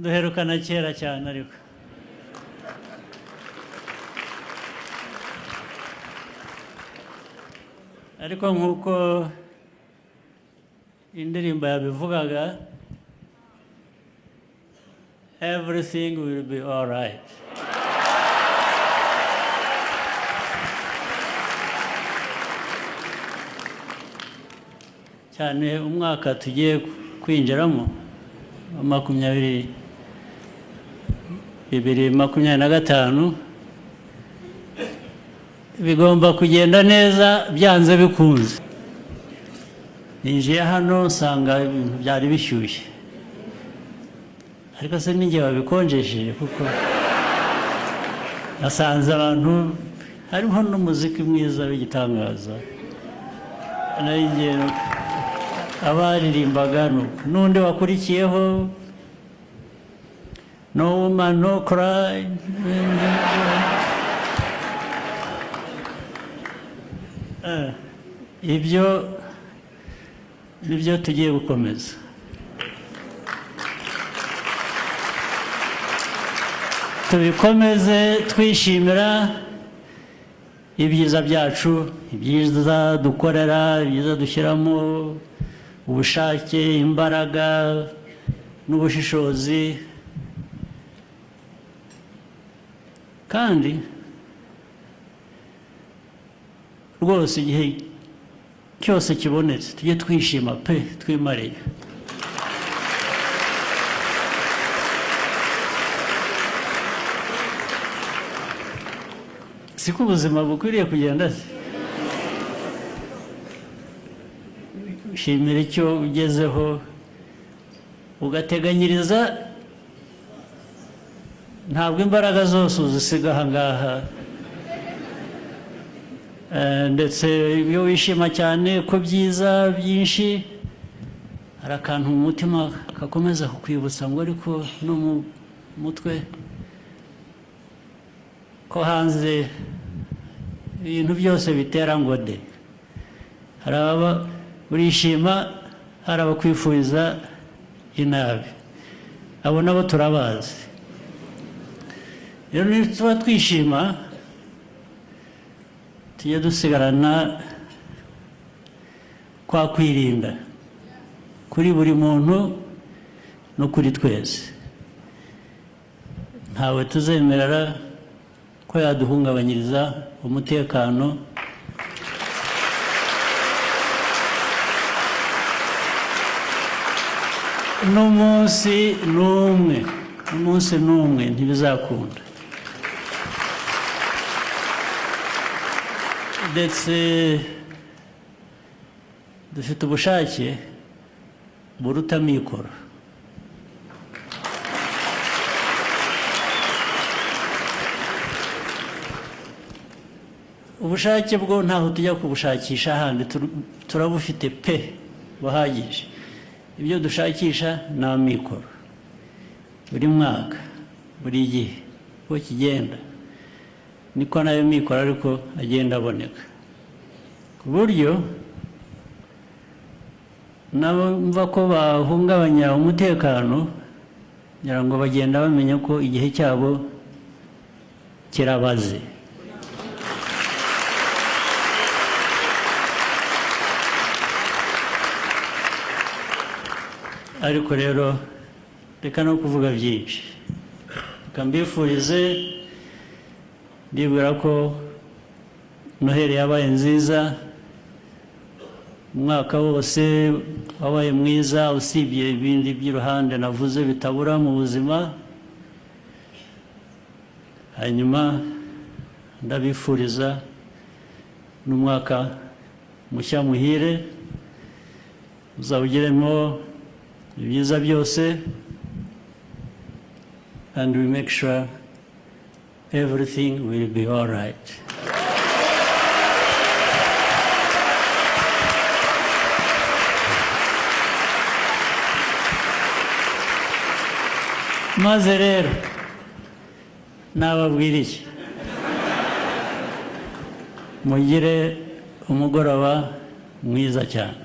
Duherukana kera cyane, ariko nk'uko indirimbo yabivugaga, everything will be all right. Cyane umwaka tugiye kwinjiramo wa 2025 bigomba kugenda neza byanze bikunze. Ninjiye hano nsanga ibintu byari bishyushye, ariko se ninjye wabikonjesheje? Kuko nasanze abantu hariho n'umuziki mwiza w'igitangaza. Nari ngiye abaririmbaga n'undi wakurikiyeho, "No Woman No Cry". Ibyo nibyo tugiye gukomeza, tubikomeze twishimira ibyiza byacu, ibyiza dukorera, ibyiza dushyiramo ubushake, imbaraga n'ubushishozi. Kandi rwose igihe cyose kibonetse tujye twishima pe, twimariye. Siko ubuzima bukwiriye kugenda se? Shimira icyo ugezeho, ugateganyiriza. Ntabwo imbaraga zose uzisiga aha ngaha. Ndetse iyo wishima cyane ko byiza byinshi, hari akantu mu mutima gakomeza kukwibutsa ngo ariko no mu mutwe ko hanze ibintu byose bitera ngo de. Hari ababa urishima, hari abakwifuriza inabi, abo nabo turabazi. Rero nituba twishima, tujye dusigarana kwa kwirinda kuri buri muntu no kuri twese. Ntawe tuzemerera ko yaduhungabanyiriza umutekano n'umunsi n'umwe, n'umunsi n'umwe, ntibizakunda. Ndetse dufite ubushake buruta amikoro. Ubushake bwo ntaho tujya kubushakisha handi, turabufite pe, buhagije. Ibyo dushakisha ni amikoro. Buri mwaka, buri gihe uko kigenda niko nayo mikoro ariko agenda aboneka, ku buryo n'abumva ko bahungabanya umutekano, ngira ngo bagenda bamenya ko igihe cyabo kirabaze. Ariko rero reka no kuvuga byinshi, reka mbifurize. Ndibwira ko Noheli yabaye nziza, umwaka wose wabaye mwiza, usibye ibindi by'iruhande navuze bitabura mu buzima. Hanyuma ndabifuriza n'umwaka mushya muhire, uzawugiremo ibyiza byose, and we make sure everything will be all right. Maze rero nababwira iki? Mugire umugoroba mwiza cyane.